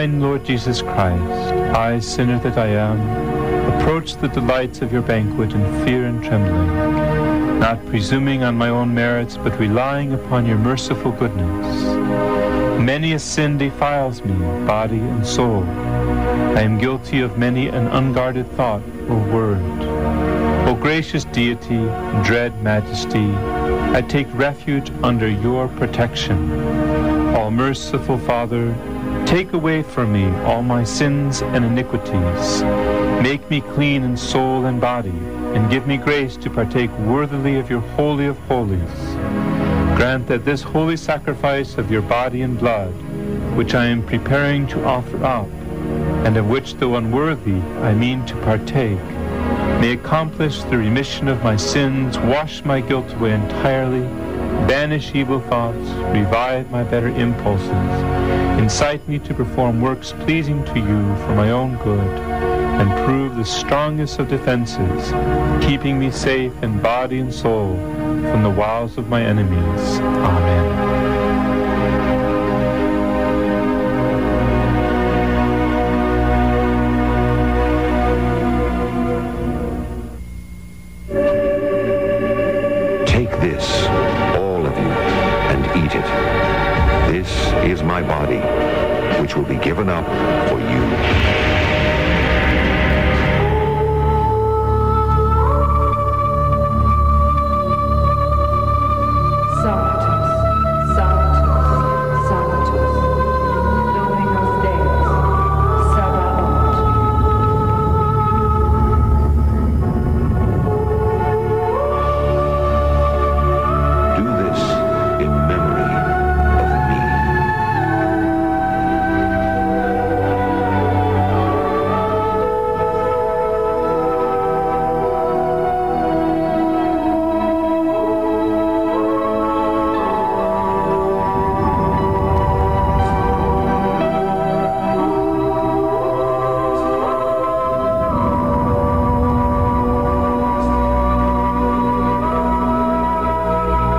Divine Lord Jesus Christ, I, sinner that I am, approach the delights of your banquet in fear and trembling, not presuming on my own merits, but relying upon your merciful goodness. Many a sin defiles me, body and soul. I am guilty of many an unguarded thought or word. O gracious Deity, dread Majesty, I take refuge under your protection. All merciful Father, take away from me all my sins and iniquities. Make me clean in soul and body, and give me grace to partake worthily of your Holy of Holies. Grant that this holy sacrifice of your body and blood, which I am preparing to offer up, and of which, though unworthy, I mean to partake, may accomplish the remission of my sins, wash my guilt away entirely, banish evil thoughts, revive my better impulses, incite me to perform works pleasing to you for my own good, and prove the strongest of defenses, keeping me safe in body and soul from the wiles of my enemies. Amen. Take this, all of you, and eat it. This is my body, which will be given up for you. Sanctus, Sanctus, Sanctus, Dominus Deus, Sabaoth. Do this in memory of me.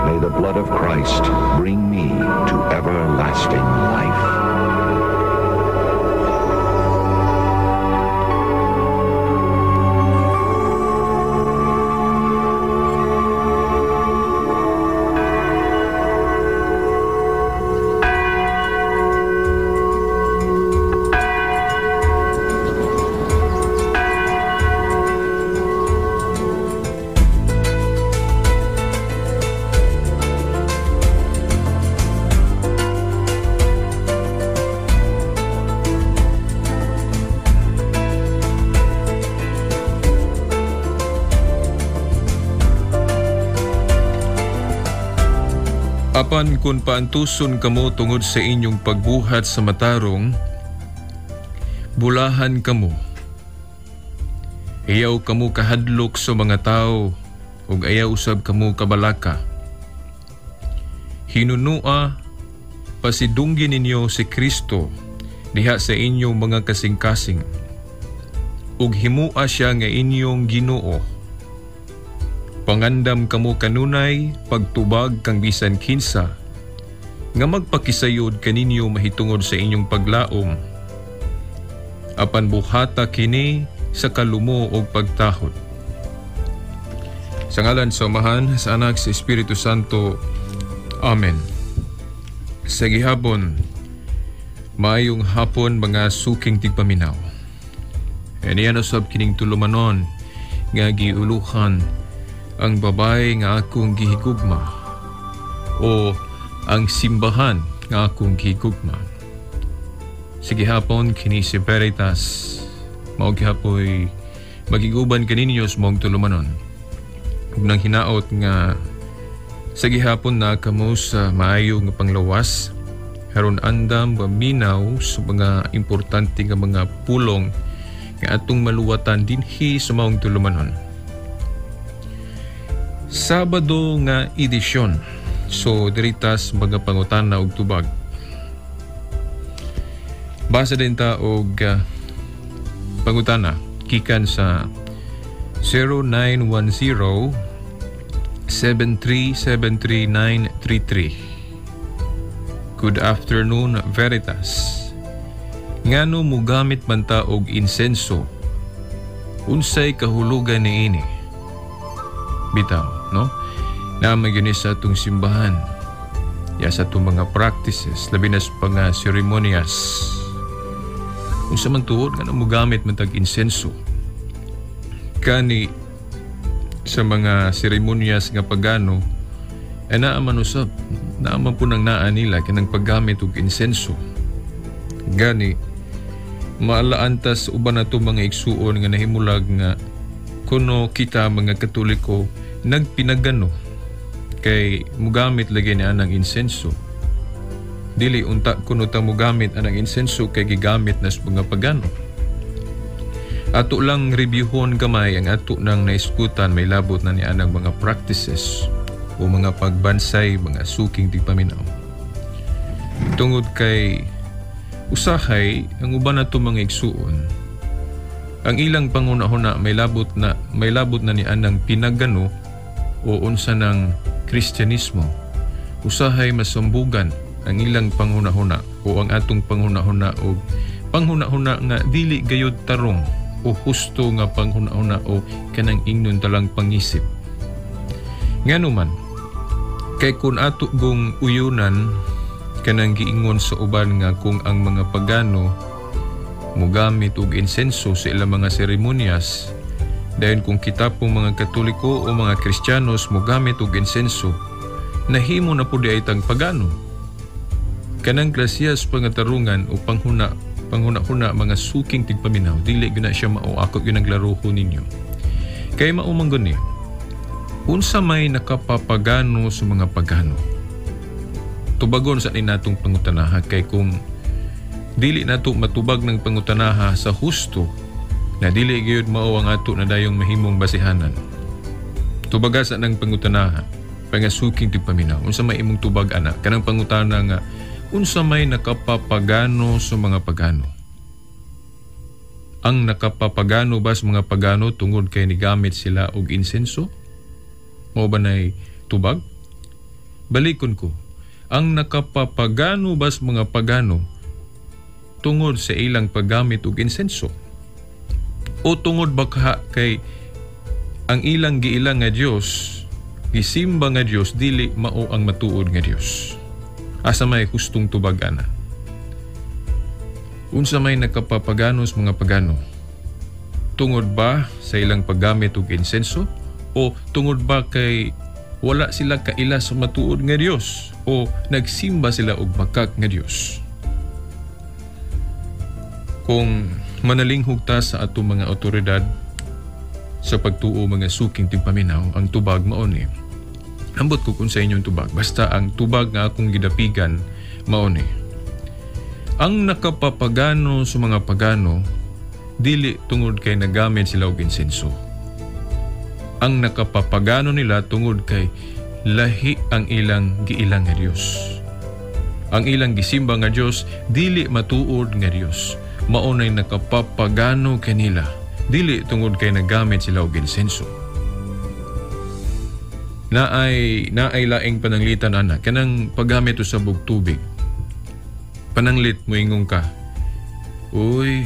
May the blood of Christ bring me to everlasting life. Apan kung paantuson kamo tungod sa inyong pagbuhat sa matarong, bulahan kamo. Ayaw kamo kahadlok sa mga tao, ug ayaw usab kamo kabalaka. Hinunua, pasidunggi ninyo si Kristo diha sa inyong mga kasing-kasing, ug himua siya nga inyong Ginoo. Pangandam kamo kanunay pagtubag kang bisan kinsa nga magpakisayod kaninyo mahitungod sa inyong paglaom. Apan buhata kini sa kalumo og pagtahod. Sa ngalan sa Amahan, sa Anak, sa Espiritu Santo. Amen. Sa gihapon, maayong hapon mga suking tigpaminaw. Eniyan usab kining tulumanon nga giuluhan ang babae nga akong gihigugma o ang simbahan nga akong gihigugma. Sige hapon kini si Veritas, mao gihapoy magiguban kaninyo sa maong tulumanon. Ug nang hinaot nga sa gihapon na kamo sa maayo nga panglawas aron andam maminaw sa mga importante nga mga pulong nga atong maluwatan dinhi sa maong tulumanon. Sabado nga edisyon. So diritas mga pangutana og tubag. Basa din ta og pangutana gikan sa 0910 7373933. Good afternoon, Veritas. Ngano mugamit man ta og insenso? Unsay kahulugan niini? Bitaw, no? Naa man gyud ni sa atong simbahan. Ya sa atong mga practices, labi na sa mga seremonyas. Unsa man tuod, ngano mugamit man tag insenso? Kani sa mga seremonyas nga pagano ay naa man usab, naa man po nang naa nila kanang paggamit og insenso. Gani maalaan ta sa uban nato mga igsuon nga nahimulag nga kuno kita mga Katoliko nagpinagano kay mugamit lagi ni anang insenso. Dili unta kuno ta mugamit anang insenso kay gigamit na sa mga pagano. Ato lang reviewhon gamay ang ato nang naiskutan may labot na ni anang mga practices o mga pagbansay, mga suking tigpaminaw. Tungod kay usahay ang uban nato mga igsuon, ang ilang panghuna-huna may labot na ni anang pinagano o unsa ng Kristyanismo. Usahay masambugan ang ilang panghuna-huna o ang atong panghuna-huna o panghuna-huna nga dili gayud tarong o husto nga panghuna-huna o kanang ingnon talang pangisip. Ngano man kay kun ato gong uyunan kanang giingon sa uban nga kung ang mga pagano mugamit og insenso sa ilang mga seremonyas, dayon kung kita pong mga Katoliko o mga Kristiyanos mugamit og insenso, nahimo na po diay tang pagano. Kanang klasiyas pangatarungan o panghuna-huna, mga suking tigpaminaw, dili gyud na siya mao. Ako gyud ang laruho ninyo kay mao man guni. Unsa may nakapapagano sa mga pagano? Tubagon sa ni natong pangutanaha kay kung dili nato matubag ng pangutanaha sa husto na dili gyud mao ang ato na dayong mahimong basihanan. Tubaga sa nang pangutanaha, pangasuking tigpaminaw, unsa may imong tubag ana kanang pangutana nga unsa may nakapapagano sa mga pagano? Ang nakapapagano ba sa mga pagano tungod kay nigamit sila og insenso? Mao ba nay tubag? Balikon ko. Ang nakapapagano ba sa mga pagano tungod sa ilang paggamit og insenso? O tungod ba ka kay ang ilang giilang nga Dios, gisimba nga Dios, dili mao ang matuod nga Dios? Asa may hustong tubag ana? Unsa may nakapapagano sa mga pagano? Tungod ba sa ilang paggamit og insenso o tungod ba kay wala sila kaila sa matuod nga Dios o nagsimba sila og makak nga Dios? Kung manalinghog ta sa atong mga otoridad sa pagtuo, mga suking tigpaminaw, ang tubag mao ni. Ambot ko kung sa inyong tubag. Basta ang tubag nga akong gidapigan mao ni. Ang nakapapagano sa mga pagano dili tungod kay nagamit sila og insenso. Ang nakapapagano nila tungod kay lahi ang ilang giilang nga Dios. Ang ilang gisimba nga Dios dili matuod nga Dios. Mao nay nakapapagano kanila. Dili tungod kay nagamit sila og insenso. Naay laing pananglitan ana kanang paggamit usab og tubig. Pananglit moingon ka, "Uy,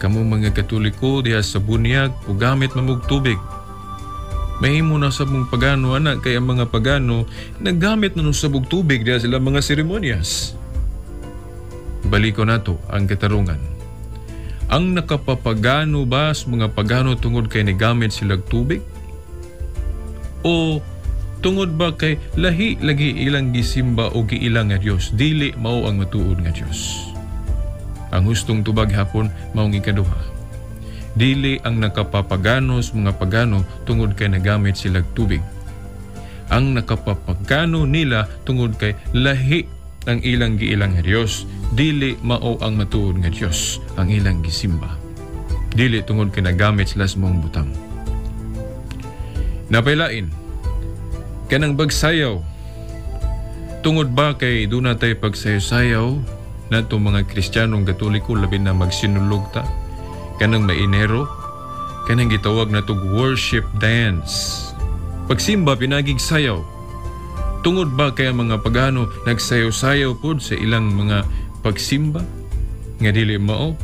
kamo mga Katoliko diha sa bunyag, gamit man mog tubig." Mahimo na sa mong pagano ana kay ang mga pagano naggamit na usab og tubig diha sila mga seremonyas. Baliko nato ang katarungan. Ang nakapapagano ba sa mga pagano tungod kay nigamit sila tubig? O tungod ba kay lahi lagi ilang gisimba o giilang nga Dios, dili mao ang matuod nga Dios? Ang hustong tubag hapon maong ikaduha. Dili ang nakapapagano sa mga pagano tungod kay nagamit sila tubig. Ang nakapapagano nila tungod kay lahi ang ilang giilang nga Dios, dili mao ang matuod nga Dios ang ilang gisimba. Dili tungod kay nagamit sila sa maong butang. Napailain, kanang pagsayaw. Tungod ba kay duna tay pagsayaw-sayaw nato mga Kristiyanong Katoliko, labi na magsinulog ta, kanang mainero, kanang gitawag natog worship dance? Pagsimba pinagig sayaw. Tungod ba kay ang mga pagano nagsayaw-sayaw pod sa ilang mga pagsimba? Nga dili mao,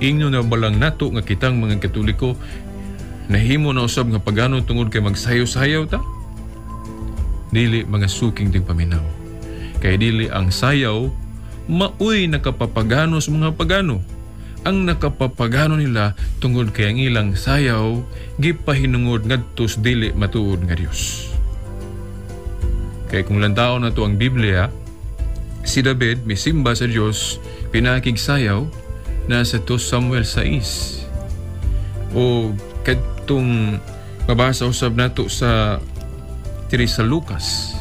ingno na balang nato nga kitang mga Katoliko nahimo na usab nga pagano tungod kay magsayaw-sayaw ta? Dili, mga suking tigpaminaw. Kay dili ang sayaw maoy nakapapagano sa mga pagano. Ang nakapapagano nila tungod kay ang ilang sayaw gipahinungod ngadto sa dili matuod nga Dios. Kay kung lantaon nato ang Biblia, si David misimba sa Dios pinakig sayaw na sa 2 Samuel 6. O kadtong mabasa usab nato sa diri sa Lucas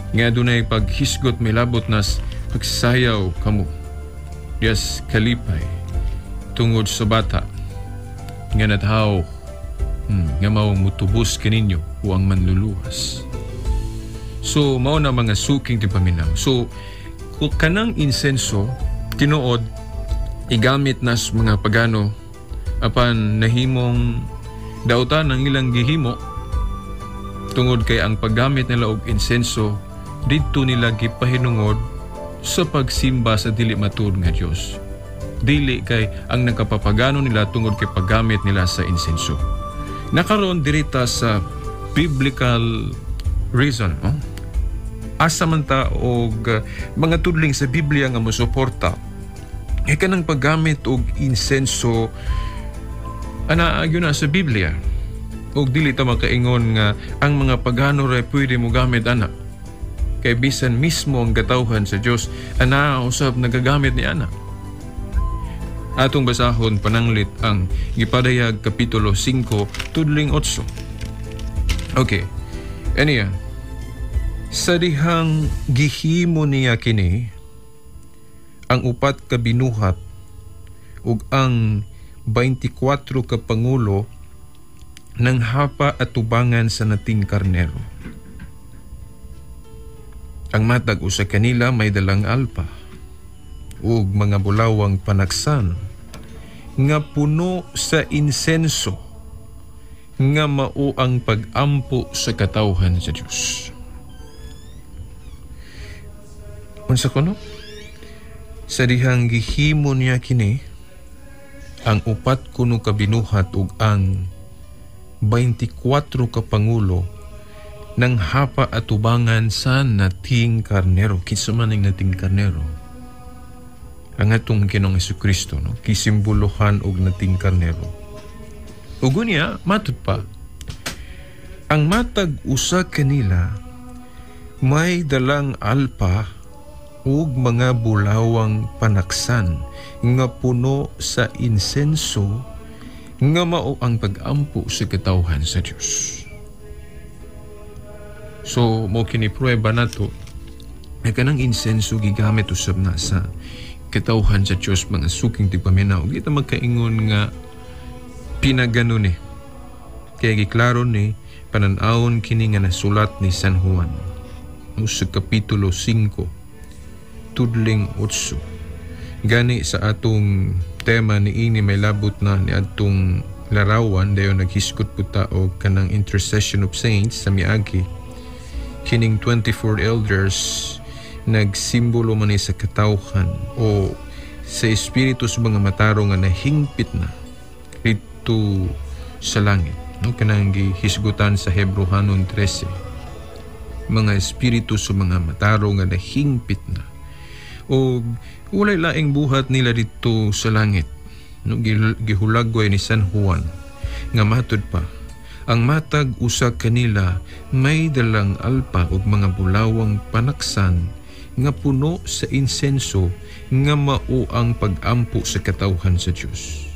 nga dunay paghisgot may labot nas pagsayaw kamo dias kalipay tungod sa bata nga nathaw nga mao mutubos kaninyo o ang manluluwas. So mao na, mga suking tigpaminaw. So kung kanang insenso tinuod igamit nas mga pagano, apan nahimong dautan ang ilang gihimo tungod kay ang paggamit nila og insenso didto nila gipahinungod sa pagsimba sa dili matuod nga Dios. Dili kay ang nagkapapagano nila tungod kay paggamit nila sa insenso. Nakaroon dirita sa biblical reason, oh? Asa man ta og mga tudling sa Biblia nga mosuporta e kanang paggamit og insenso ana agyo na sa Biblia og dili ta makaingon nga ang mga pagano ra pwede mo gamit ana, kay bisan mismo ang katawhan sa Dios ana usab nagagamit ni ana. Atong basahon pananglit ang gipadayag kapitulo 5 tudling 8. Okay. Aniya, sa dihang gihimo niya kini, ang upat ka binuhat ug ang 24 ka pangulo nang hapa at tubangan sa nating karnero. Ang matag usa kanila may dalang alpa ug mga bulawang panaksan nga puno sa insenso nga mao ang pag-ampo sa katawhan sa Dios. Unsa kuno? Sa dihang gihimo niya kini, ang upat kuno ka binuhat ug ang 24 ka pangulo nang hapa atubangan sa nating karnero. Kinsa man ang nating karnero? Ang atong Ginoong Hesukristo, no? Kisimbolohan og nating karnero. Ug unya, matud pa, ang matag usa kanila may dalang alpa ug mga bulawang panaksan nga puno sa insenso nga mao ang pag-ampo sa katawhan sa Dios. So mo kini pruweba nato nga kanang insenso gigamit usab na sa katawhan sa Dios, mga suking tigpaminaw. Di ta magkaingon nga pinagano ni. Kaya giklaro ni panan-awon kini nga nasulat ni San Juan sa kapitulo 5 tudling 8. Gani sa atong tema ni ini may labot na ni atong larawan, dayon naghisgot po ta og kanang intercession of saints sa miagi. Kining 24 elders nagsimbolo man ni sa katawhan o sa espiritu sa mga matarong nga nahingpit na didto sa langit, no? Kanang gihisgutan sa Hebrohanon 13, mga espiritu sa mga matarong nga nahingpit na o walay laing buhat nila didto sa langit, no? Gihulagway ni San Juan nga matud pa, ang matag usa kanila may dalang alpa ug mga bulawang panaksan nga puno sa insenso nga mao ang pag-ampo sa katawhan sa Dios.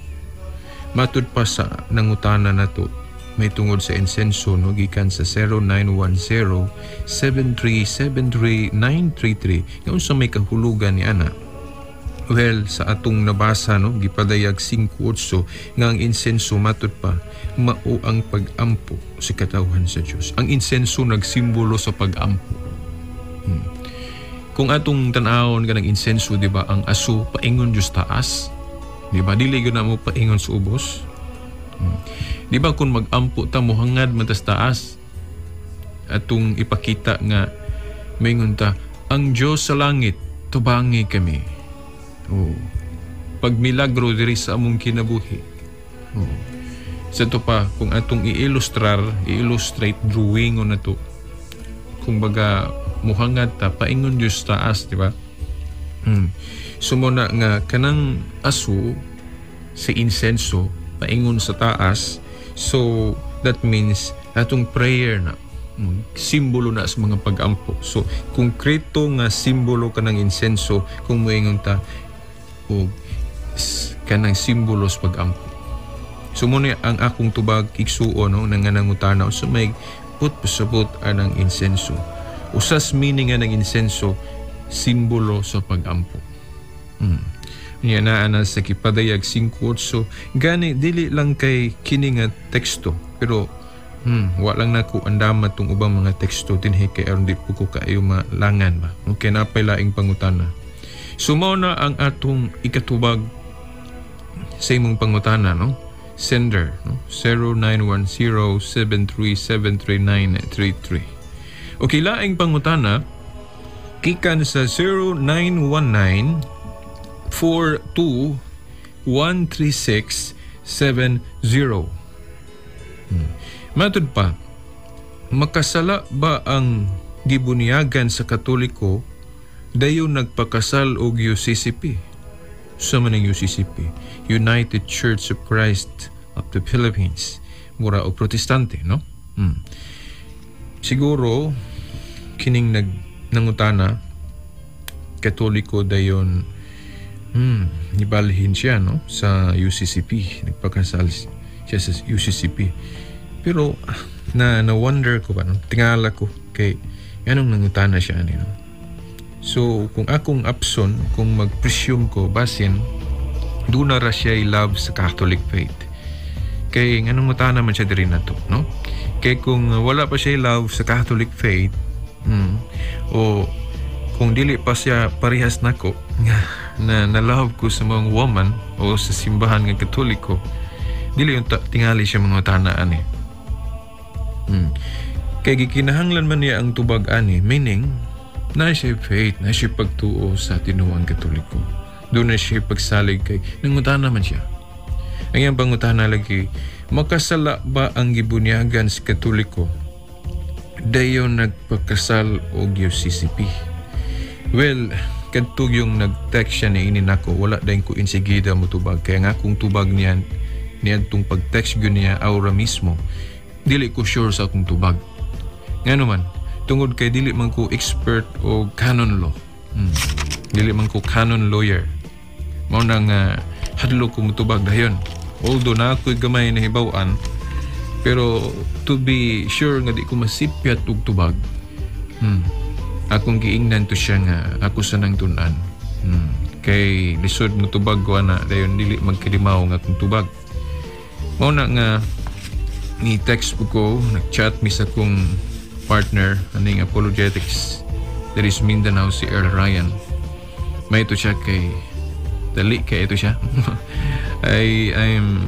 Matud pa sa nangutana nato may tungod sa insenso, no, gikan sa 0910 7373 933, nga unsa may kahulugan ni ana. Well, sa atong nabasa, no, gipadayag 5:8 nga ang insenso matud pa mao ang pag-ampo sa katawhan sa Dios. Ang insenso nagsimbolo sa pag-ampo. Kung atong tan-awon kanang insenso, di ba, ang aso paingon Dios taas. Di ba? Dili gyud na mo paingon sa ubos. Di ba kung mag-ampo ta mohangad man tas taas, atong ipakita nga maingon ta, ang Dios sa langit tubangi kami. Oh. pagmilagro diri sa among kinabuhi. Oo. Sa to pa, kung atong i-ilustrar, i-illustrate drawing na to, kung baga muhangad ta paingon Dios taas, di ba? So mo na nga kanang aso sa insenso paingon sa taas, so that means atong prayer na simbolo na sa mga pag-ampo. So konkreto nga simbolo kanang insenso kung moingon ta o kanang simbolo sa pag-ampo. So mo ni ang akong tubag, igsuon, no, nga nangutana so may put pasabot anang insenso. Usas meaning nga ng insenso, simbolo sa pag-ampo. Niya naa na sa Kipadayag 5:8. Gani dili lang kay kini nga teksto, pero wa lang nako andama tong ubang mga teksto dinhi kay aron di po ko kaayo malangan ba. Okay, napay laing pangutana. So mao na ang atong ikatubag sa imong pangutana, no? Sender, no? 0910-7373933. Okay, laing pangutana gikan sa 0919 42 136 70. Matud pa, makasala ba ang gibunyagan sa Katoliko dayon nagpakasal og UCCP? Sa man ang UCCP? United Church of Christ of the Philippines. Mura og Protestante, no? Siguro kining nag nangutana Katoliko, dayon nibalhin siya, no, sa UCCP, nagpakasal siya sa UCCP. Pero na na wonder ko ba, no? Tingala ko kay anong nangutana siya ani, no? So kung akong option, kung mag-presume ko, basin duna ra siya love sa Catholic faith. Kay nganong ngutana man siya diri na to, no? Kay kung wala pa siya love sa Catholic faith, o kung dili pa siya parehas nako nga na love ko sa mga woman o sa simbahan nga Katoliko, dili yung tingali siya mga tanaan eh. Kay gikinahanglan man niya ang tubag ani, meaning na siya faith, na siya pagtuo sa tinuang Katoliko. Doon na siya pagsalig kay nangutana man siya. Ang iyang pangutana lagi, makasala ba ang gibunyagan sa Katoliko dayon nagpakasal og UCCP? Well, kadtog yung nag-text siya ni ini nako, wala dayon ko insigida mo tubag. Kaya nga kung tubag niyan, niadtong pag-text gyud niya aura mismo, dili ko sure sa akong tubag. Nga naman, tungod kay dili man ko expert o canon law. Dili man ko canon lawyer. Mao nang hadlo ko mutubag dayon. Although na ako'y gamay na hibaw-an, pero to be sure nga di ko masipyat og tubag, akong giingnan to siya nga ako sa nang tun-an. Kay lisod mo tubag ko ana, dayon dili magkilimaw nga akong tubag. Mao na nga ni text po ko, nag-chat mi sa akong partner aning apologetics there is Mindanao, si Earl Ryan. May ito siya kay dali kay ito siya. I'm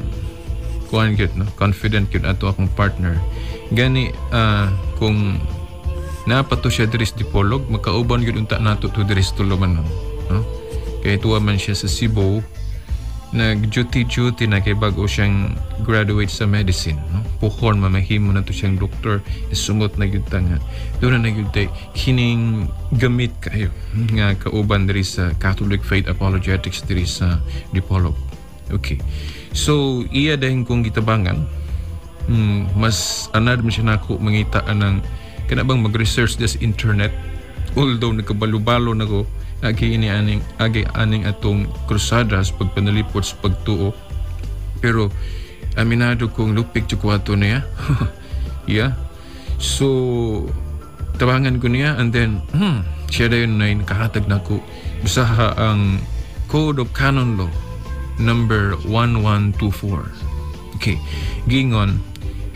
kuan gyud, no, confident gyud ato akong partner. Gani kung napato siya diri sa Dipolog, makauban gyud unta nato to diri sa Tulumanon, no? Kay tuwa man siya sa Cebu, nag duty duty na kay bago siyang graduate sa medicine, no? Puhon mamahimo na to siyang doktor, sumot na gyud ta nga doon na gyud tay kining gamit kayo nga kauban diri sa Catholic Faith Apologetics diri sa Dipolog. Okay, so iya dahil kong gitabangan, mas anad man siya nako mangita anang kana bang mag-research sa internet, although nagkabalo-balo na ko agi ini aning agi aning atong krusada sa pagpanalipot sa pagtuo, pero aminado kong lupig kwato niya. Yeah, so tabangan ko niya and then siya dayon na nakahatag nako, basaha ang Code of Canon Law number 1124. Okay, gingon,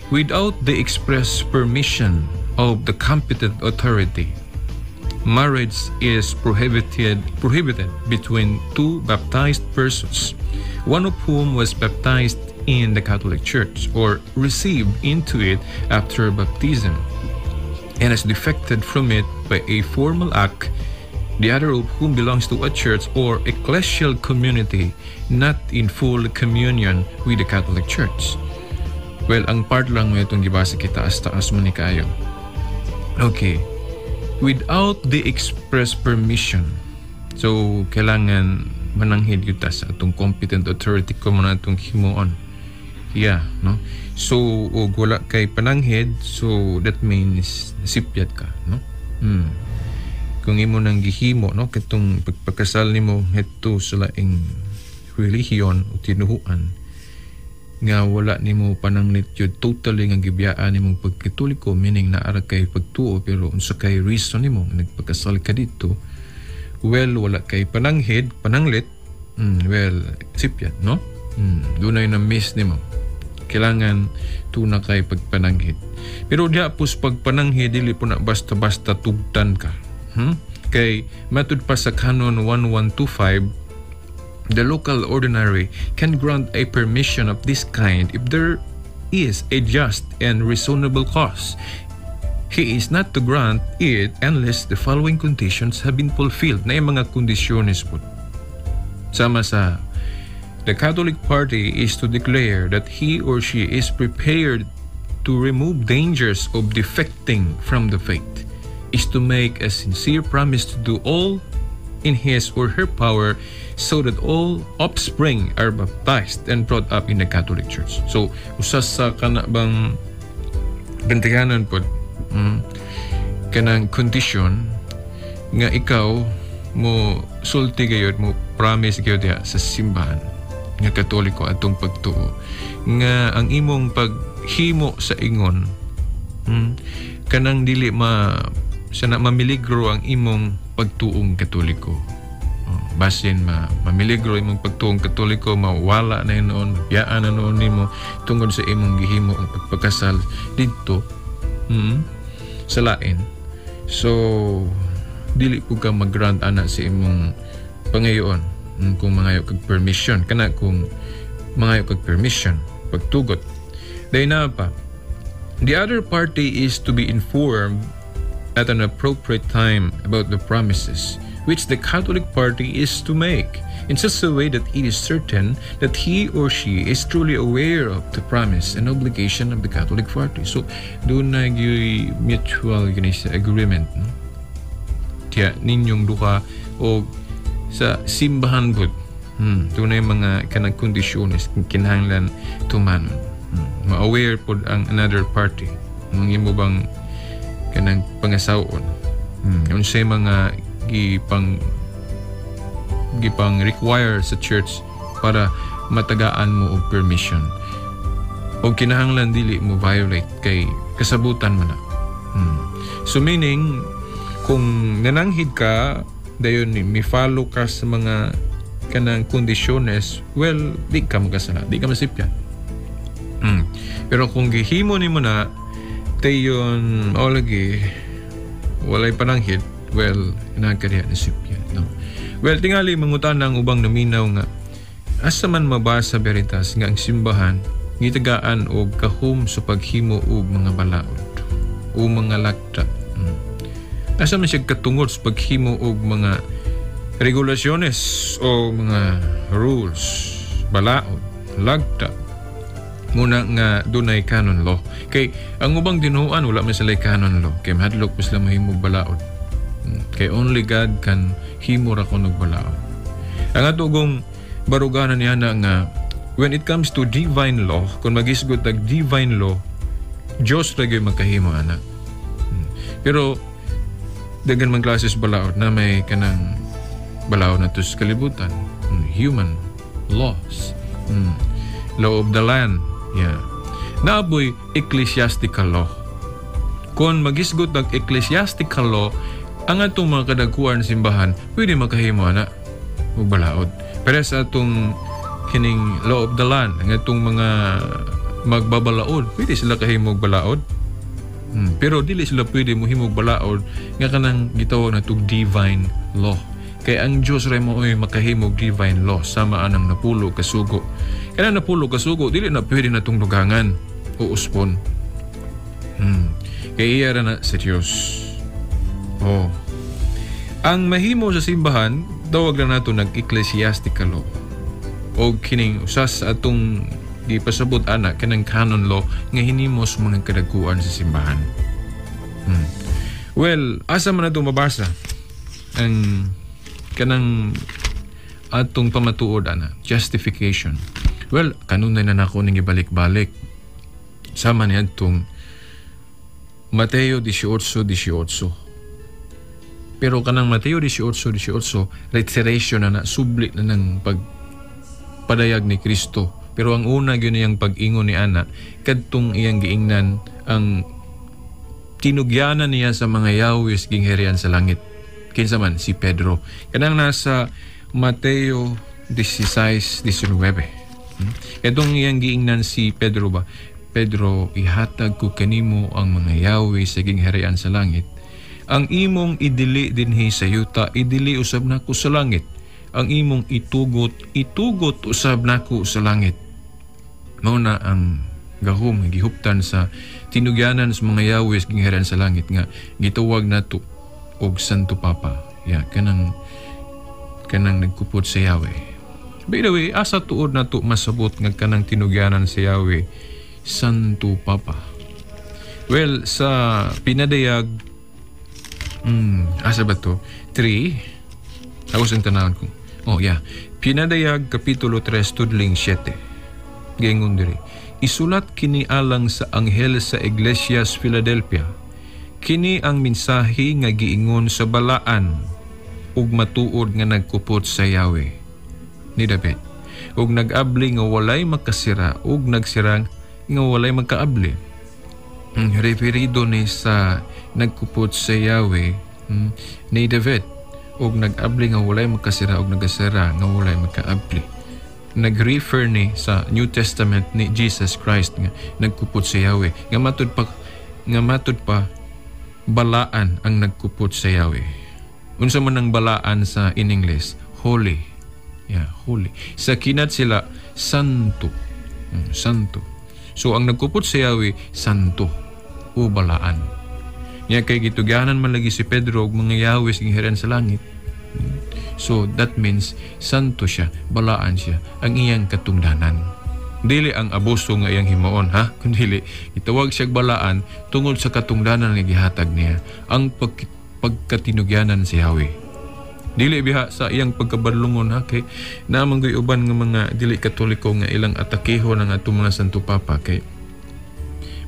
without the express permission of the competent authority, marriage is prohibited between two baptized persons, one of whom was baptized in the Catholic Church or received into it after baptism and has defected from it by a formal act. the other of whom belongs to a church or ecclesial community not in full communion with the Catholic Church. Well, ang part lang mo itong gibasa kita as taas mo ni kayo. Okay. Without the express permission. So, kailangan mananghid gyud ta sa atong competent authority ko mo na atong himuon. Yeah, no? So, og wala kay pananghid, so that means sipyat ka, no? Kung imo nang gihimo, no, katong pagpakasal nimo ngadto sa laing relihiyon o tinuhuan nga wala nimo pananglit yun totally nga gibiyaan nimong pagkatoliko, meaning naa ra kay pagtuo pero unsa kay reason nimo nga nagpakasal ka dito, well, wala kay pananghid, pananglit, well, sipyat, no? Dunay na miss nimo. Kailangan tuna kay pagpananghid. Pero diha pos pagpananghid, dili po na basta-basta tugtan ka. Kay matud pa sa Canon 1125, the local ordinary can grant a permission of this kind if there is a just and reasonable cause. He is not to grant it unless the following conditions have been fulfilled. Na yung mga kondisyones po. Sama sa the Catholic party is to declare that he or she is prepared to remove dangers of defecting from the faith, is to make a sincere promise to do all in his or her power so that all offspring are baptized and brought up in the Catholic Church. So, usa sa kana bang bantayanan po, kanang condition nga ikaw mo sulti gayud, mo promise gayud diha sa simbahan nga Katoliko atong pagtuo nga ang imong paghimo sa ingon, kanang dili ma sana mamiligro ang imong pagtuong Katoliko. Oh, basin ma mamiligro imong pagtuong Katoliko, mawala na yun noon, mabiyaan na noon nimo tungod sa imong gihimo ang pagpakasal didto sa lain. So dili po ka mag-grant ana sa imong pangayoon, kung mangayo kag permission kana, kung mangayo kag permission pagtugot. Dahil na pa, the other party is to be informed at an appropriate time about the promises which the Catholic party is to make in such a way that it is certain that he or she is truly aware of the promise and obligation of the Catholic party. So, doon na yung mutual gani sa agreement, no? Kaya ninyong duha o sa simbahan pud. Doon na yung mga kanang kondisyones kinahanglan tumanon. Ma-aware pod ang another party. Ang imo bang kanang pangasawon. Unsay mga gipang gipang require sa church para matagaan mo og permission. O kinahanglan dili mo violate kay kasabutan mo na. So meaning kung nananghid ka dayon mi follow ka sa mga kanang kondisyones, well, di ka makasala, di ka masipyan. Pero kung gihimo nimo na dayon o lagi walay pananghid, well, nagkadiha na sipyan, no? Well, tingali mangutan ang ubang naminaw nga asa man mabasa, Veritas, nga ang simbahan gitagaan og kahum sa paghimo og mga balaod o mga lagda? Asa man siya katungod sa paghimo og mga regulasyones o mga rules, balaod, lagda? Muna nga dunay canon law. Kay ang ubang tinuan wala man sila canon law. Kay mahadlok pa sila mahimog balaod. Kay only God can himo ra kuno balaod. Ang ato gong baruganan niya na nga when it comes to divine law, kung magisgot og divine law, Diyos ra gyud magkahimo ana. Pero daghan man klases balaod na may kanang balaod na to sa kalibutan. Human laws. Law of the land. Yeah. Naaboy ecclesiastical law. Kung magisgot og ecclesiastical law, ang atong mga kadagkuan simbahan, pwede makahimo ana og balaod. Pero sa atong kining law of the land, ang atong mga magbabalaod, pwede sila kahimo og balaod. Pero dili sila pwede mohimog balaod nga kanang gitawag na tug divine law. Kay ang Dios ra mo oy makahimog divine law sama anang 10 ka sugo. Kanang 10 ka sugo dili na pwede na tong dugangan o uspon. Kay iya ra na sa Dios. Oh. Ang mahimo sa simbahan, tawag lang nato nag ecclesiastical law. O kining usas atong gipasabot ana kanang canon law nga hinimos mga kadaguan sa simbahan. Well, asa man nato mabasa ang kanang atong pamatuod ana, justification? Well, kanunay na nako ning ibalik-balik. Sama ni atong Mateo 18:18. Pero kanang Mateo 18:18, reiteration na na, subli na ng pagpadayag ni Kristo. Pero ang una gyud niyang pag-ingon ni ana, kadtong iyang giingnan ang tinugyanan niya sa mga yawis gingharian sa langit. Kinsa man? Si Pedro. Kanang nasa Mateo 16:19. Katong iyang giingnan si Pedro ba? Pedro, ihatag ko kanimo ang mga yawi sa gingharian sa langit. Ang imong idili dinhi sa yuta, idili usab nako sa langit. Ang imong itugot, itugot usab nako sa langit. Mao na ang gahom nga gihuptan sa tinugyanan sa mga yawis gingharian sa langit nga gitawag nato og Santo Papa. Ya, kanang kanang nagkupot sa Yahweh. By the way, asa tuod nato masabot nga kanang tinugyanan sa Yahweh Santo Papa? Well, sa pinadayag, asa ba to? 3. Ako sa tanawon ko. Oh, yeah. Pinadayag Kapitulo 3, tudling 7. Gaingon diri. Isulat kini alang sa anghel sa Iglesia sa Philadelphia. Kini ang mensahe nga giingon sa balaan ug matuod nga nagkupot sa Yahweh ni David. Ug nag-abli nga walay makasira ug nagsira nga walay makaabli. Referido ni sa nagkupot sa Yahweh ni David ug nag-abli nga walay makasira ug nagasira nga walay makaabli. Nag-refer ni sa New Testament ni Jesus Christ nga nagkupot sa Yahweh nga matud pa balaan ang nagkupot sa Yahweh. Unsa man ang balaan sa in English? Holy. Yeah, holy. Sa kinat sila, santo. Santo. So ang nagkupot sa Yahweh, santo o balaan. Nya kay gitugyanan man lagi si Pedro og mga Yahweh sa gingharian sa langit. So that means santo siya, balaan siya, ang iyang katungdanan. Dili ang abuso nga iyang himuon, ha? Kundili gitawag siya balaan tungod sa katungdanan nga gihatag niya, ang pagkatinugyanan si Yahweh. Dili biha sa iyang pagkabadlungon, ha, kay naa man goy uban nga mga dili Katoliko nga ilang atakehon ang atong mga Santo Papa kay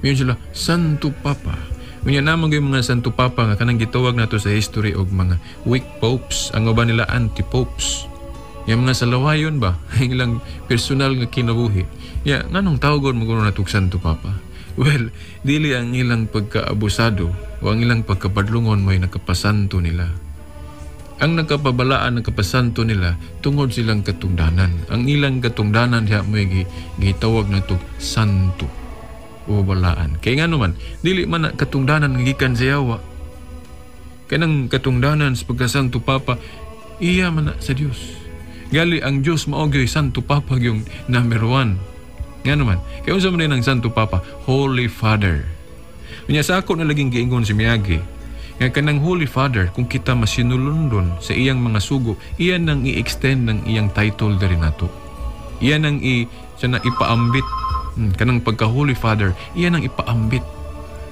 miingon sila Santo Papa. Unya naa man goy mga Santo Papa nga kanang gitawag nato sa history og mga weak popes, ang uban nila anti-popes. Yung mga salawayon ba, ang ilang personal nga kinabuhi. Ya, nganong tawagon mo kuno natog Santo Papa? Well, dili ang ilang pagkaabusado o ang ilang pagkabadlungon mo'y nakapasanto nila. Ang nakapabalaan, nakapasanto nila tungod silang katungdanan. Ang ilang katungdanan diha mo'y gitawag natog santo o balaan. Kay nga naman, dili man na katungdanan nga gikan sa yawa. Kanang katungdanan sa pagkasanto Papa, iya man na sa Dios. Gali ang Dios mao gyoy Santo Papa yung number 1. Nga naman, kaya unsa man din ang Santo Papa? Holy Father. Unya sa ako na laging giingon si Miyagi, nga kanang Holy Father, kung kita masinulundon sa iyang mga sugo, iyan nang i-extend ng iyang title diri nato. Iyan ang i siya na ipaambit. Kanang pagka Holy Father, iyan ang ipaambit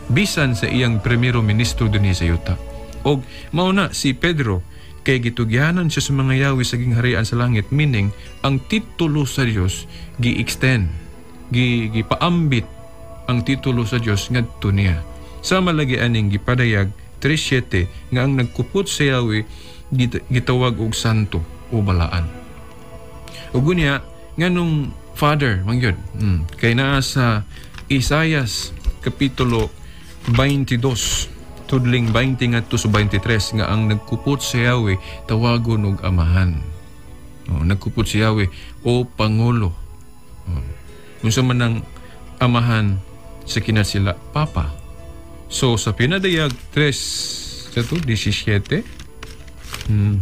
bisan sa iyang primero ministro dinhi sa yuta. Og mao na si Pedro kay gitugyanan siya sa mga yawi sa gingharian sa langit, meaning ang titulo sa Dios gi-extend, gipaambit ang titulo sa Dios ngadto niya. Sama lagi aning gipadayag 3:7 nga ang nagkupot sa Yahweh gitawag og santo o balaan. Ug unya nganong Father man gyud? Kay naa sa Isayas Kapitulo 22 tudling 20 ngadto sa 23 nga ang nagkupot sa Yahweh tawagon og amahan. Oh, nagkupot si Yahweh o pangulo. Oh. Unsa man ang amahan sa kinasila? Papa. So sa Pinadayag 3 sa to 17,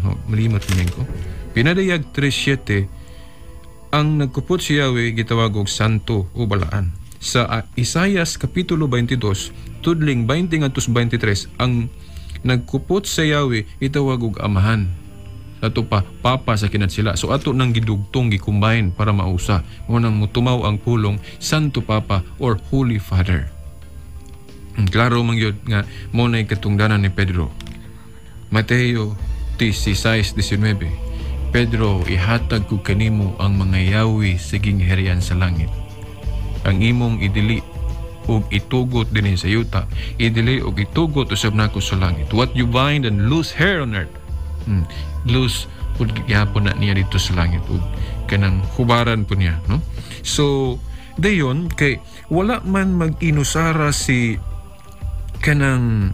oh, malimot man ko. Pinadayag 3:7, ang nagkupot si Yahweh gitawag og santo o balaan. Sa Isayas Kapitulo 22 tudling 20 ngadto sa 23, ang Nagkupot sa yawi, itawag og amahan. Ato pa, papa sa kinat sila. So ato nang gidugtong, gi-combine para mausa. Mo nang mutumaw ang pulong Santo Papa or Holy Father. Klaro man gyud nga mo na'y katungdanan ni Pedro. Mateo 16:19. "Pedro, ihatag ko kanimo ang mga yawi sa gingharian sa langit. Ang imong idili ug itugot dinhi sa yuta, idili ug itugot usab nako sa langit." What you bind and loose here on earth, loose pud gihapon na niya dito sa langit ug kanang hubaran po niya, no? So, dayon kay wala man mag-inusara si kanang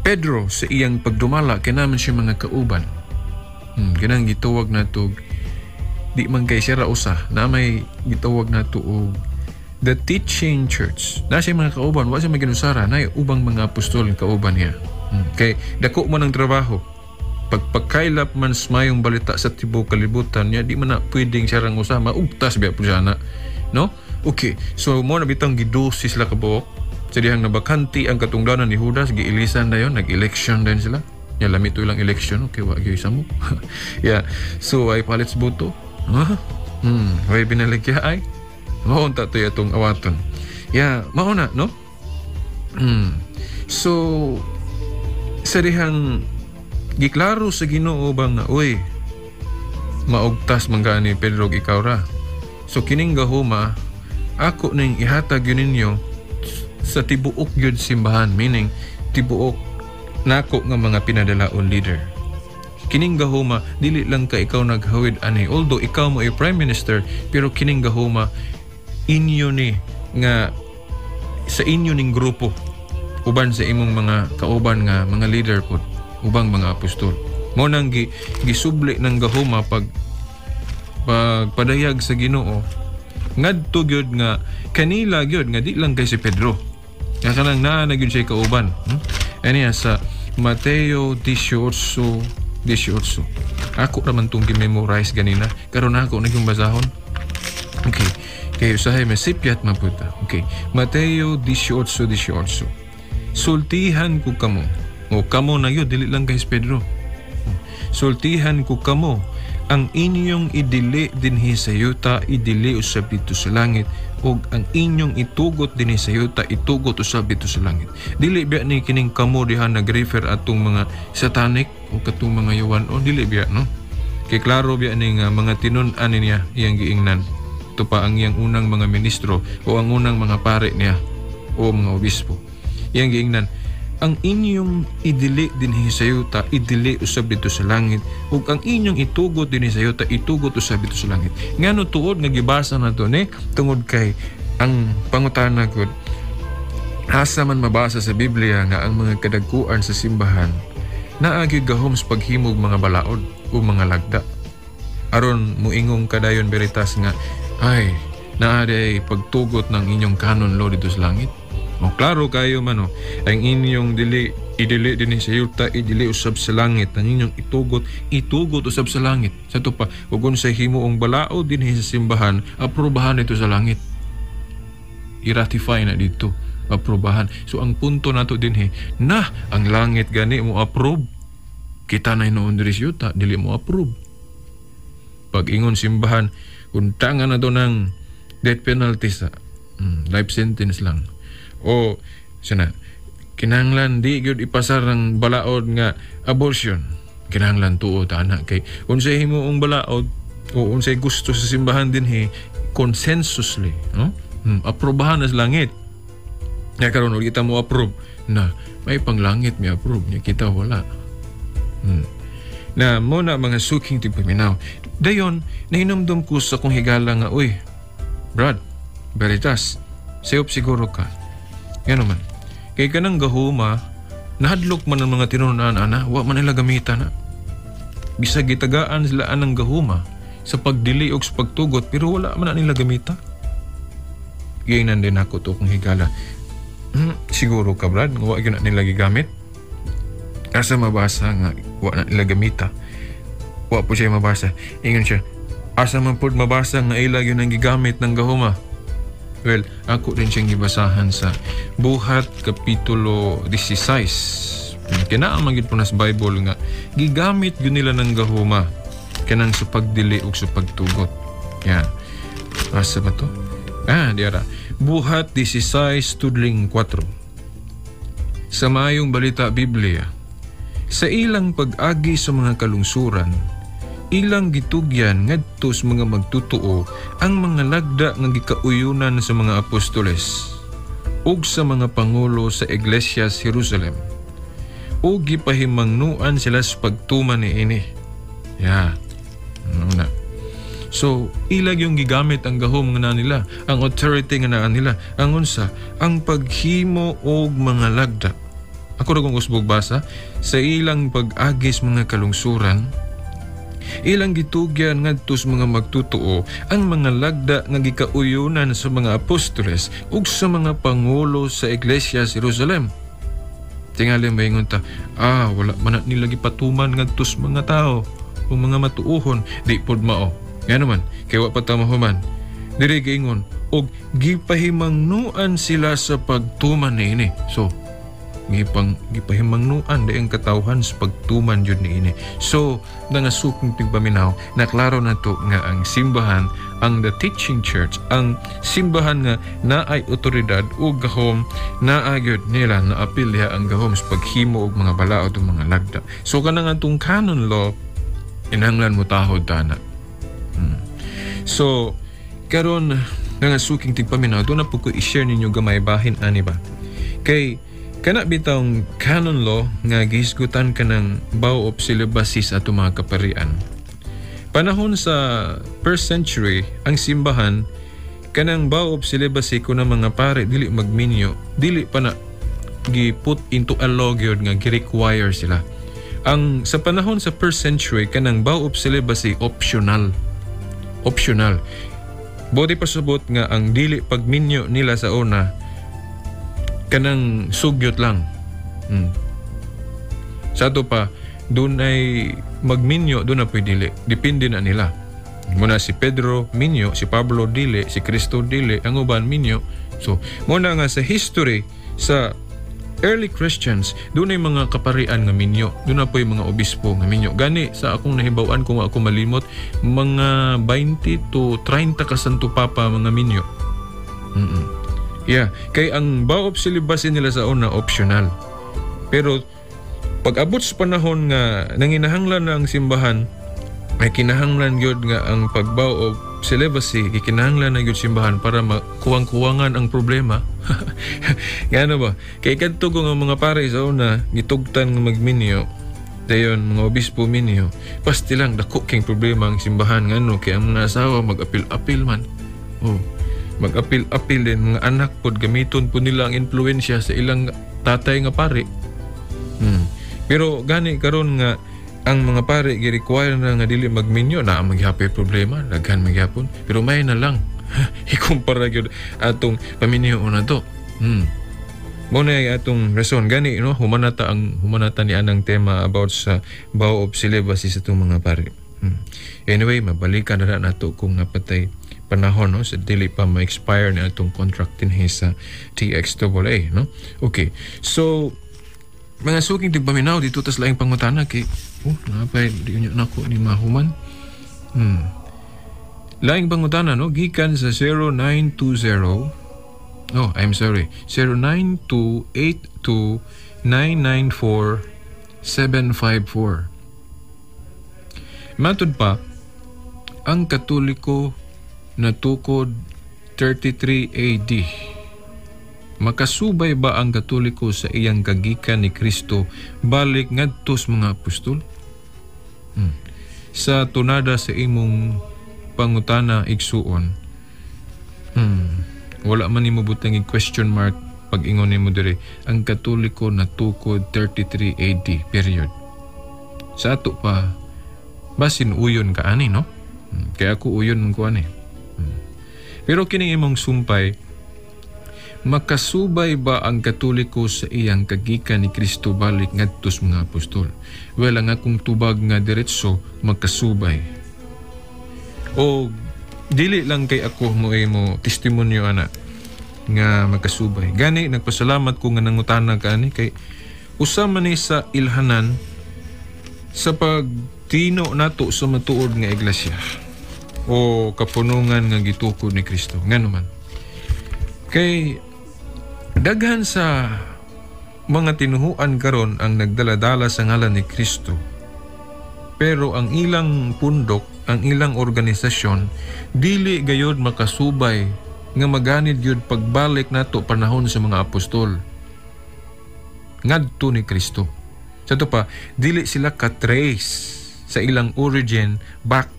Pedro sa iyang pagdumala kay naman siya mga kauban. Kanang gitawag nato, di man kay siya ra usa na may gitawag nato og the teaching church. Na siya mga kauban, wa siya maginusara na ubang mga apostol kauban niya. Kay dako man ang trabaho. Pagpakaylap man sa mayong balita sa tibuok kalibutan niya, di man na pwedeng siya rang usa, maugtas biya po siya na. No? Okay. So mo na bitang gidosis sila kabuok. Sa dihang nabakanti ang katungdanan ni Judas, giilisan na yon, nag-election din sila. Ya, lami to ilang election, okay, wa gyud mo. Yeah. So ay palit sa boto. Huh? Way binaligya ay. Mao unta to atong awaton. Yeah, mao na, no? So sa dihang giklaro sa Ginoo ba nga, uy, maugtas man gani Pedro ikaw ra. So kining gahuma ako ning ihatag yun ninyo sa tibuok gyud simbahan, meaning tibuok nako nga mga pinadalaon leader. Kining gahuma dili lang ka ikaw naghawid ani, although ikaw mo ay prime minister, pero kining gahuma inyo ni nga sa inyo ning grupo uban sa imong mga kauban nga mga leader pod, ubang mga apostol. Mo nang gisubli ng gahuma pag pagpadayag sa Ginoo ngadto gyud nga kanila gyud nga di lang kay si Pedro. Nga kanang naa na gyud siya kauban. Aniya sa Mateo 18:18. Ako raman tong gi-memorize ganina. Karon ako na yung basahon. Okay. Kay usahay masipyat maputa. Okay. Mateo 18:18. "Sultihan ko kamo." O kamo na yun, dili lang kay Pedro. "Sultihan ko kamo, ang inyong idili dinhi sa yuta, idili usab dito sa langit, ug ang inyong itugot dinhi sa yuta, itugot usab dito sa langit." Dili biya ni kining kamo diha nag-refer atong mga satanic o katong mga yuwan o dili biya, no? Kay klaro biya ni nga mga tinun-an niya iyang giingnan. Ito pa ang iyang unang mga ministro o ang unang mga pare niya o mga obispo. Iyang giingnan, ang inyong idili dinhi sa yuta, idili usab dito sa langit, ug ang inyong itugot dinhi sa yuta, itugot usab dito sa langit. Ngano tuod nga gibasa na to ni tungod kay ang pangutana gud, asa man mabasa sa Biblia nga ang mga kadagkuan sa simbahan naa gyud gahom sa paghimog mga balaod o mga lagda? Aron muingong kadayon Veritas nga ay naa day pagtugot ng inyong canon law dito sa langit. O klaro kayo man, o, ang inyong dili idili dinhi sa yuta, idili usab sa langit, ang inyong itugot, itugot usab sa langit. Sa to pa, ug unsay himuong balaod dinhi sa simbahan, aprobahan ito sa langit. I-ratify na dito, aprobahan. So ang punto nato dinhi, na ang langit gani mo approve. Kita na hinuon diri sa yuta, dili mo approve. Pag ingon simbahan, untangan na to ng death penalty sa life sentence lang. O sana kinahanglan di gyud ipasar ang balaod nga abortion. Kinahanglan tuo ta ana kay unsay himuong balaod o unsay gusto sa simbahan dinhi consensusly, no? Aprobahan na sa langit. Nya karon kita mo approve na may panglangit mi approve nya kita wala. Na mo na mga suking tigpaminaw. Dayon nahinumdum ko sa kong higala nga, uy, Brad, Veritas, sayop siguro ka. Yan naman. Kay kanang gahuma, nahadlok man ang mga tinunan, ana, wa man nila gamitan na. Bisag gitagaan sila anang gahuma sa pagdili og sa pagtugot, pero wala man na nila gamita. Gayunan din ako to kung higala. Siguro ka, Brad, wa gyud na nila gigamit. Asa mabasa nga wa na nila gamita? Wa po siya mabasa. Ingon siya, asa man pod mabasa nga ila gyud ang gigamit ng gahuma? Well, ako din siyang gibasahan sa Buhat Kapitulo 16. Kaya man gyud po na sa Bible nga gigamit gyud nila ng gahuma kanang sa pagdili ug sa pagtugot. Yan. Asa ba to? Ah, diara. Buhat 16:4. Sa Maayong Balita Biblia, sa ilang pag-agi sa mga kalungsuran, ilang gitugyan ngadto sa mga magtutuo ang mga lagda nga gikauyunan sa mga apostoles ug sa mga pangulo sa Iglesia sa Jerusalem, ug gipahimangnuan sila sa pagtuman niini. Yeah. Ano na. So, ilag yung gigamit ang gahom nga na nila, ang authority nga naa nila, ang unsa, ang paghimo og mga lagda. Ako ra kong usbog basa, sa ilang pag-agis mga kalungsuran, ilang gitugyan ngadto sa mga magtutuo ang mga lagda nga gikauyunan sa mga apostoles ug sa mga pangulo sa Iglesia sa Jerusalem. Tingali maingon ta, wala man na nila gipatuman ngadto sa mga tao o mga matuohon, di pod mao. Nga naman, kay wa pa ta mahuman. Diri giingon og gipahimangnuan sila sa pagtuman niini. So, gipahimangnuan di ang katawhan sa pagtuman jud niini. So, nangasuking tigpaminaw, naklaro na to nga ang simbahan, ang the teaching church, ang simbahan nga naay otoridad o gahom, naa gyud nila naapil diha ang gahom sa paghimo og mga balaod o mga lagda. So, kanang atong canon law, inahanglan mo tahod tana. So, karon nga suking tigpaminaw, doon na po ko i-share ninyo gamay bahin ani ba. Kay kana bitawng canon law nga gihisgutan ka ng vow of celibacy sa ato mga kaparian. Panahon sa first century, ang simbahan kanang vow of celibacy ko ng mga pare dili magminyo, dili pa na gi-put into a law gyud nga gi-require sila. Ang sa panahon sa first century kanang vow of celibacy optional. Optional. Bodi pasubot nga ang dili pagminyo nila sa una kanang sugyot lang. Sa ato pa doon ay magminyo, doon na po'y dili. Depende na nila. Muna si Pedro minyo, si Pablo dili, si Kristo dili, ang uban minyo. So, muna nga sa history sa early Christians, doon ay mga kaparian nga minyo. Doon na po'y mga obispo nga minyo. Gani sa akong nahibaw-an kung ako malimot, mga 20 to 30 ka Santo Papa mga minyo. Yeah, kay ang vow of celibacy nila sa una optional. Pero pag abot sa panahon nga nanginahanglan na ang simbahan, may kinahanglan gyud nga ang pag-vow of celibacy, gikinahanglan na gyud simbahan para makuwang-kuwangan ang problema. Ngano ba? Kay kadto ko nga mga pare sa una gitugtan nga magminyo, dayon mga obispo minyo, pasti lang dako king problema ang simbahan ngano kay ang mga asawa mag-apil-apil man. Oh, mag-apil-apil din mga anak pod gamiton po nila ang impluwensya sa ilang tatay nga pare. Pero gani karon nga ang mga pare gi-require na nga dili magminyo na ang maghapay problema, daghan magyapon, pero may na lang ikumpara gyud atong paminyo na to. Mo na atong rason gani no, humanata ang humanata ni anang tema about sa vow of celibacy sa atong mga pare. Anyway, mabalikan na nato kung napatay panahon no, sa dili pa ma-expire na atong contract dinhi sa TXAA no. Okay. So mga suking tigpaminaw dito tas laing pangutana kay napay di nyo nako ni mahuman. Laing pangutana no, gikan sa 0920. Oh, I'm sorry. 09282994 754. Matud pa, ang Katoliko natukod 33 AD. Makasubay ba ang Katoliko sa iyang kagikan ni Kristo balik ngadto sa mga apostol? Sa tunada sa imong pangutana igsuon, wala man nimo butang question mark pag ingon nimo diri, ang Katoliko natukod 33 AD period. Sa ato pa basin uyon ka ani no? Kaya ako uyon man ko ani. Pero kining imong sumpay, makasubay ba ang Katoliko sa iyang kagikan ni Kristo balik ngadto sa mga apostol? Well, ang akong tubag nga diretso, makasubay. O dili lang kay ako mo imo testimonyo ana nga makasubay. Gani nagpasalamat ko nga nangutana ka ani kay Usa man ni sa ilhanan sa pagtino nato sa matuod nga iglesia o kapunungan nga gitukod ni Kristo. Ngano man? Kay daghan sa mga tinuhuan karon ang nagdala-dala sa ngalan ni Kristo. Pero ang ilang pundok, ang ilang organisasyon, dili gayod makasubay nga maganid gyud pagbalik nato panahon sa mga apostol ngadto ni Kristo. Sa ato pa, dili sila ka-trace sa ilang origin back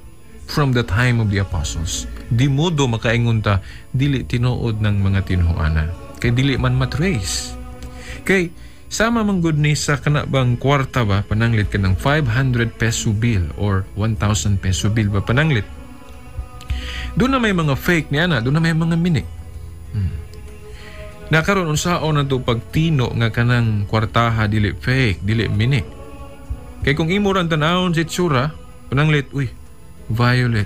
from the time of the apostles. Di modo makaingon ta, dili tinuod ng mga tinuhuana. Kay dili man matrace. Kay sama man gud ni sa kana bang kwarta ba, pananglit ka ng 500 peso bill or 1,000 peso bill ba pananglit. Doon na may mga fake niya na, doon na may mga mini. Nakaron unsaon na to pagtino nga kanang kwartaha dili fake, dili mini. Kay kung imo ran tan-awon sa itsura, pananglit, uy, violet.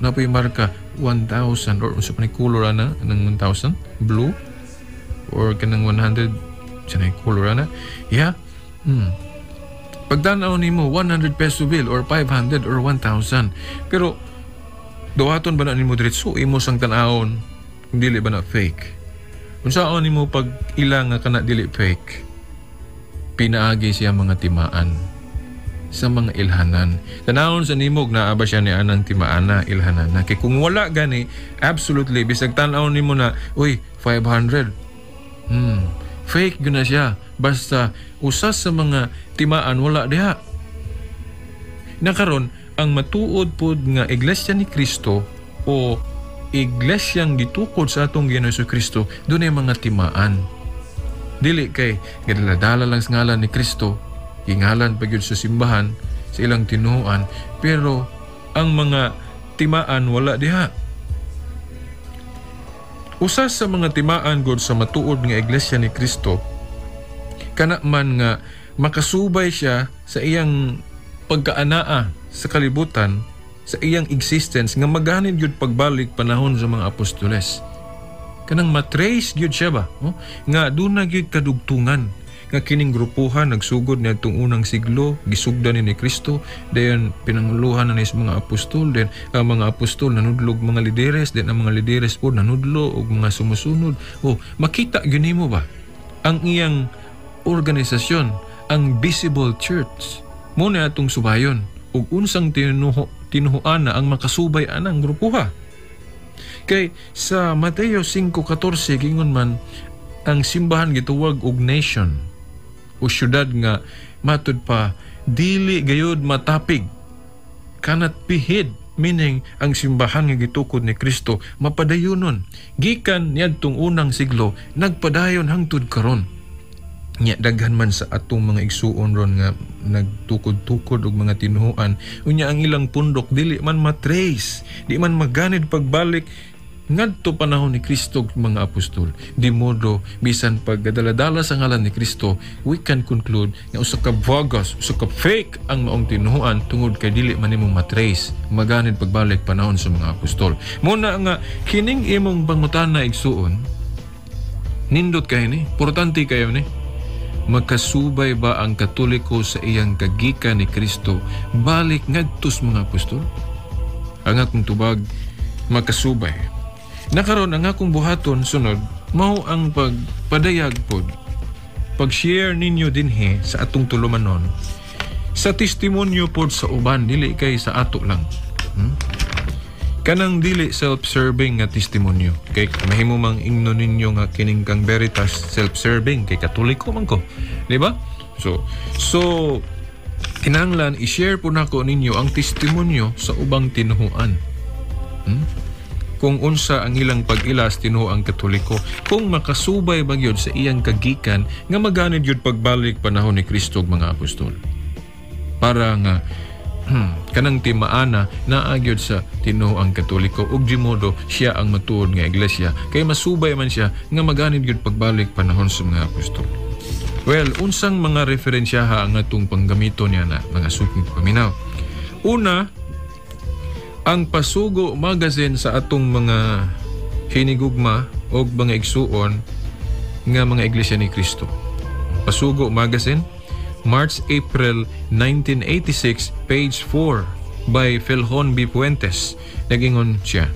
Na po'y marka 1,000 or unsa pa ni color ana ng 1,000, blue or kanang 100 sa na color ana. Yeah. Pagtan-aw nimo 100 peso bill or 500 or 1,000. Pero duhaton ba na nimo diretso imo sang tan-awon kung dili ba na fake? Unsaon nimo pag ila nga kana dili fake? Pinaagi siya mga timaan sa mga ilhanan. Tanawon sa nimog naa ba siya ni anang timaana ilhanan na. Kay kung wala gani, absolutely bisag tan-aw nimo na, uy, 500. Fake gyud na siya. Basta usa sa mga timaan wala diha. Nakaron ang matuod pod nga Iglesia ni Kristo o iglesyang gitukod sa atong Ginoong Kristo, dunay mga timaan. Dili kay gadala-dala lang sa ngalan ni Kristo, gingalan pa gyud sa simbahan sa ilang tinuoan, pero ang mga timaan wala diha. Usa sa mga timaan gud sa matuod nga Iglesia ni Kristo, kana man nga makasubay siya sa iyang pagkaanaa sa kalibutan, sa iyang existence nga maganid gyud pagbalik panahon sa mga apostoles. Kanang matrace gyud siya ba, oh? Nga duna gyud kadugtungan nga kining grupuhan nagsugod niadtong unang siglo, gisugdan ni Kristo, dayon pinanguluhan na ni sa mga apostol, then ang mga apostol nanudlog mga lideres, then ang mga lideres po nanudlo og mga sumusunod. Oh, makita gyud nimo ba ang iyang organisasyon, ang visible church. Mo na atong subayon ug unsang tinuhuan na ang makasubay anang grupuha. Kay sa Mateo 5:14 gingon man ang simbahan gituwag og nation o syudad nga matud pa dili gayud matapig, cannot be hid, meaning ang simbahan nga gitukod ni Kristo mapadayonon gikan niadtong unang siglo, nagpadayon hangtod karon. Nya daghan man sa atong mga igsuon ron nga nagtukod-tukod og mga tinuhuan, unya ang ilang pundok dili man matrace, di man maganid pagbalik ngadto panahon ni Kristo ug mga apostol. Di modo bisan pagdala-dala sa ngalan ni Kristo, we can conclude nga usa ka bogus, usa ka fake ang maong tinuhuan tungod kay dili man nimo matrace maganid pagbalik panahon sa mga apostol. Muna nga kining imong pangutana igsuon, nindot kayo ni, importante kayo ni. Makasubay ba ang Katoliko sa iyang kagikan ni Kristo balik ngadto sa mga apostol? Ang akong tubag, makasubay. Nakaron ang akong buhaton sunod mao ang pagpadayag pod, pag-share ninyo dinhi sa atong tulumanon sa testimonyo pod sa uban, dili kay sa ato lang. Kanang dili self-serving nga testimonyo. Kay mahimo mang ingno ninyo nga kining kang Veritas self-serving kay Katoliko man ko. Di ba? So kinahanglan i-share po nako ninyo ang testimonyo sa ubang tinuhuan. Kung unsa ang ilang pag-ilas tinuoang Katoliko, kung makasubay ba gyud sa iyang kagikan nga maganid gyud pagbalik panahon ni Kristo ug mga apostol. Para nga kanang timaana naa gyud sa tinuoang Katoliko ug di modo siya ang matuod nga iglesia kay masubay man siya nga maganid gyud pagbalik panahon sa mga apostol. Well, unsang mga referensyaha ang atong panggamito niya na mga suking paminaw? Una, ang Pasugo Magazine sa atong mga hinigugma og mga igsuon nga mga iglesia ni Kristo. Pasugo Magazine, March, April 1986, page 4, by Philhon B. Puentes. Nagingon siya,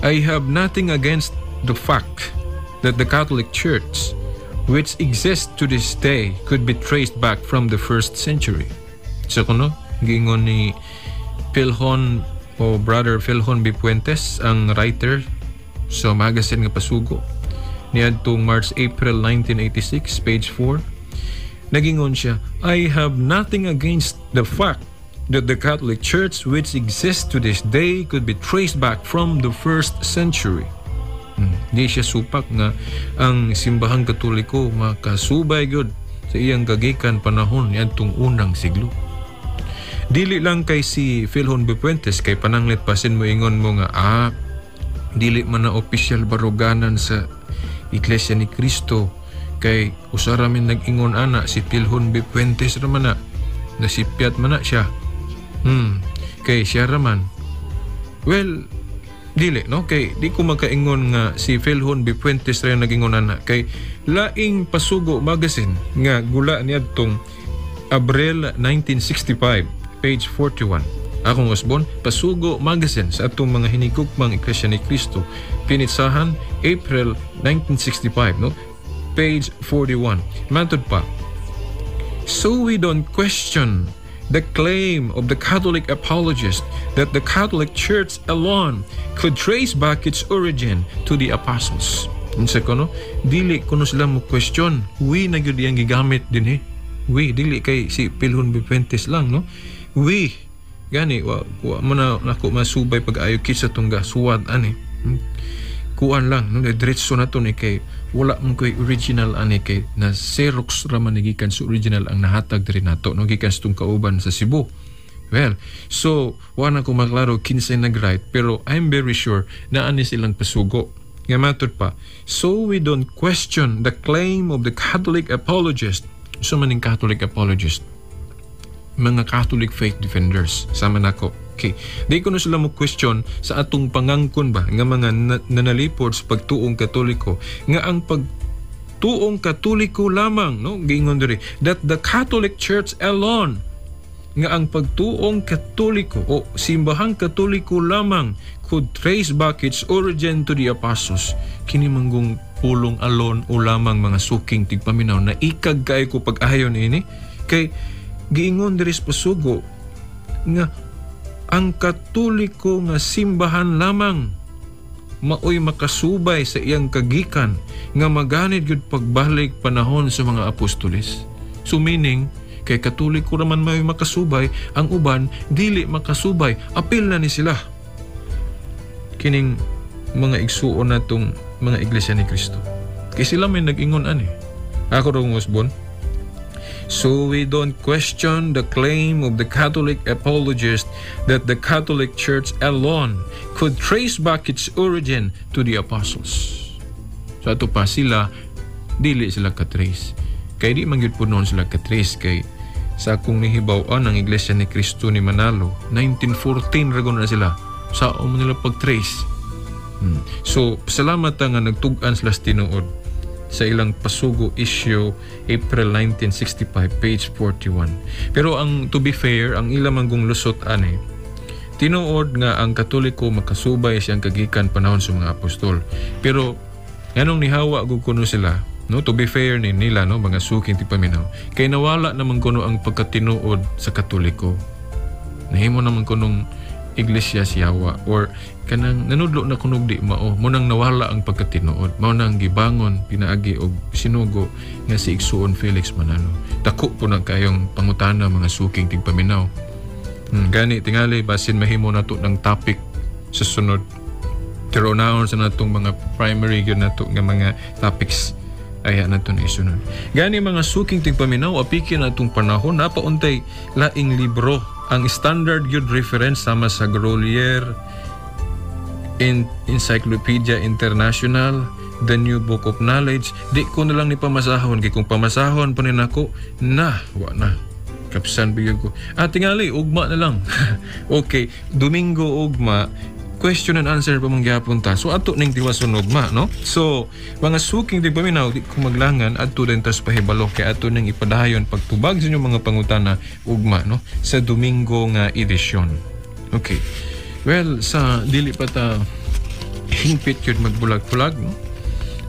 "I have nothing against the fact that the Catholic Church, which exists to this day, could be traced back from the first century." So kuno, giingon ni Philhon o Brother Philhon B. Puentes, ang writer sa magazine nga Pasugo, niadtong March, April 1986, page 4. Nagingon siya, "I have nothing against the fact that the Catholic Church, which exists to this day, could be traced back from the first century." Di siya supak nga ang simbahang Katoliko makasubay gyud sa iyang kagikan panahon niadtong unang siglo. Dili lang kay si Philhon B. Puentes, kay pananglit pasin mo ingon mo nga dili man na opisyal baruganan sa Iglesia ni Cristo kay usara min nag-ingon ana, si Philhon B. Puentes ra man na, nasipyat man na siya. Kay siya ra man. Well, dili no, kay di ko makaingon nga si Philhon B. Puentes ra yung nag-ingon ana, kay laing Pasugo Magazine nga gula niadtong Abril 1965, page 41. Akong usbon, Pasugo Magazine sa atong mga hinigugmang Iglesia ni Cristo, pinitsahan April 1965, no, page 41. Matod pa, "So we don't question the claim of the Catholic apologist that the Catholic Church alone could trace back its origin to the apostles." Unsa kono? Dili kuno sila mo question. We na gyud iyang gigamit dinhi. We, dili kay si Pilhon B. Fuentes lang, no? We gani wa mo na nako masubay pag-ayo kinsa tong gasuwat ani. Kuan lang no, diretso na to ni kay wala man koy original ani, kay na Xerox ra man ni gikan sa original ang nahatag diri nato, no, gikan sa tong kauban sa Cebu. Well, so wa na ko maklaro kinsay nag-write, pero I'm very sure na ani silang Pasugo. Nga matod pa, "So we don't question the claim of the Catholic apologist." So maning Catholic apologist, mga Catholic faith defenders sama nako. Okay. Di ko na sila mo question sa atong pangangkon ba nga mga nanalipod sa pagtuong Katoliko nga ang pagtuong Katoliko lamang, no, giingon diri, that the Catholic Church alone, nga ang pagtuong Katoliko o simbahang Katoliko lamang, could trace back its origin to the apostles. Kini manggong pulong alone o lamang, mga suking tigpaminaw, na ikag kay ko pag-ayon ini kay giingon diri sa Pasugo nga ang Katoliko nga simbahan lamang maoy makasubay sa iyang kagikan nga maganid gyud pagbalik panahon sa mga apostoles. So meaning, kay Katoliko raman may makasubay, ang uban dili makasubay, apil na ni sila. Kining mga igsuon natong mga Iglesia ni Cristo. Kay sila may nag-ingon ani. Ako raw usbon. "So we don't question the claim of the Catholic apologist that the Catholic Church alone could trace back its origin to the apostles." So ato pa sila, dili sila katrace. Kay di man gyud po noon sila katrace, kay sa akong nihibaw-an, ang Iglesia ni Cristo ni Manalo, 1914 ra na sila. Sa mo nila pag-trace. So, salamat ta nga nagtug-an sila sa tinuod sa ilang Pasugo issue April 1965, page 41. Pero ang to be fair, ang ilang manggong lusot ani, tinuod nga ang Katoliko makasubay siyang kagikan panahon sa mga apostol. Pero nganong nihawa gud kuno sila, no, to be fair ni nila, no, mga suking tigpaminaw, kay nawala naman kuno ang pagkatinuod sa Katoliko. Nahimo naman kunong iglesia siyawa or kanang nanudlo na kunog di mao mo nang nawala ang pagkatinuod, mao nang gibangon pinaagi og sinugo nga si Igsuon Felix Manalo. Dako po na kayong pangutana, mga suking tigpaminaw. Gani tingali basin mahimo nato ng topic sa sunod, pero naon sa natong mga primary gyud nato nga mga topics ay nato na isunod. Gani mga suking tigpaminaw, apikin atong panahon, napauntay laing libro, ang standard gyud reference sama sa Grolier in Encyclopedia International, The New Book of Knowledge. Di ko na lang ni pamasahon, kay kung pamasahon pa ni nako na, wa na. Kapsan bigyan ko. Ah, tingali, ugma na lang. Okay, Domingo ugma, Mag question and answer pa man gyapon ta. So ato ning tiwason ugma, no? So mga suking tigpaminaw, di ko maglangan, adto din tas pahibalo kay ato ning ipadayon pagtubag sa inyong mga pangutana ugma, no, sa Domingo nga edisyon. Okay. Well, sa dili pa ta hingpit yun magbulag-bulag, no?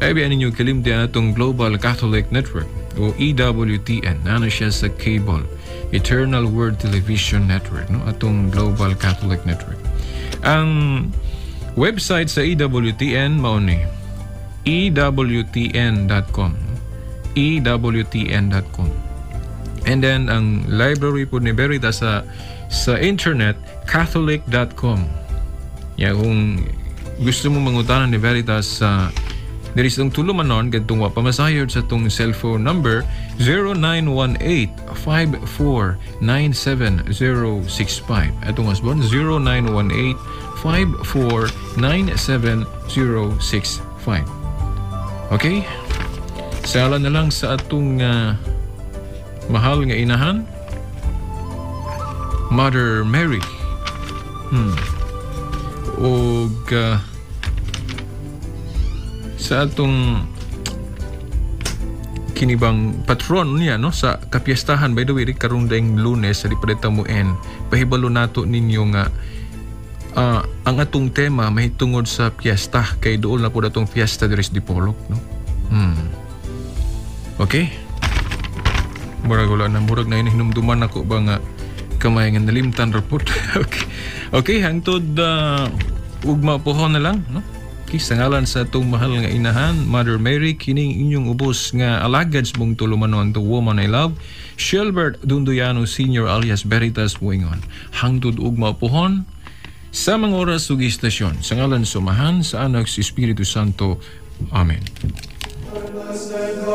Ay biyan ninyo kalimti ang atong Global Catholic Network o EWTN. Nano siya sa cable, Eternal Word Television Network, no? Atong Global Catholic Network. Ang website sa EWTN mao ni EWTN.com, no? EWTN.com. And then ang library po ni Veritas sa internet, catholic.com. Ya, kung gusto mo mangutanan ni Veritas sa diri sa tulumanon kadtong wa pa masayod sa tong cellphone number 0918-5497065. Atong asbon, 0918-5497065. Okay? Sala na lang sa atong mahal nga inahan, Mother Mary. Og sa atong kinibang patron niya, no, sa kapiestahan, by the way, di karong daing Lunes sa di pa mo en pahibalo nato ninyo nga ang atong tema mahitungod sa piyesta kay duol na pud atong fiesta diri sa Dipolog, no. Okay, murag wala na, murag na hinumduman ako ba nga kamay nga nalimtan ra pud. Okay, hangtod ugma pohon na lang, no. Okay, sa ngalan sa atong mahal nga inahan, Mother Mary, kining inyong ubos nga alagad sa mong tulumanon, the woman I love, Shelbert Dunduyano Sr. alias Veritas Muingon. Hangtod ugma pohon, sa mga oras ug istasyon, sa ngalan sa Amahan, sa Anak, sa Espiritu Santo. Amen. Blessed.